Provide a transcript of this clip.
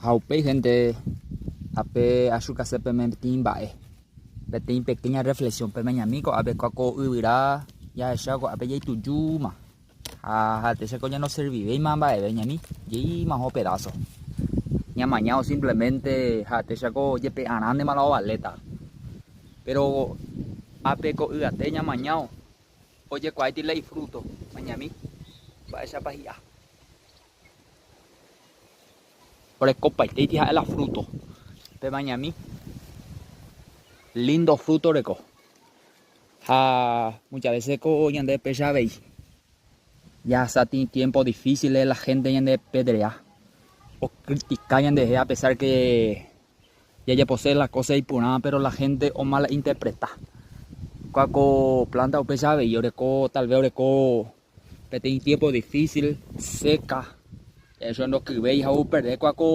Ha upéi gente ape achukase peme peteĩ mba'e, peteĩ pequeña reflexión pemañami ko'ápe kua ko yvyra jahecha ko'ápe jaitujúma ha ha'etéicha ko ñanoservivéima mba'eve ñami jeýma oho pedazo. Ñamañávo simplemente ha'etéicha ko jepe'arãntema la ovaléta. Pero ápe ko yvate ñamañávo ojekuaáiti la ifruto, mañami mba'éichapa hi'a. Orekopaiteiti ha'e la fruto. Pemañami. Lindo fruto oreko. Ha muchas veces ko ñande péicha avei. Jahasa tiempo difíciles la gente ñande pedrea. Ocritica ñandeje a pesar que jajapose la cosa iporã pero la gente omalinterpreta. Kua ko planta upéicha avei oreko tal vez oreko peteĩ tiempo difícil, seca. Eso ndokyvéi ha operde kua ko.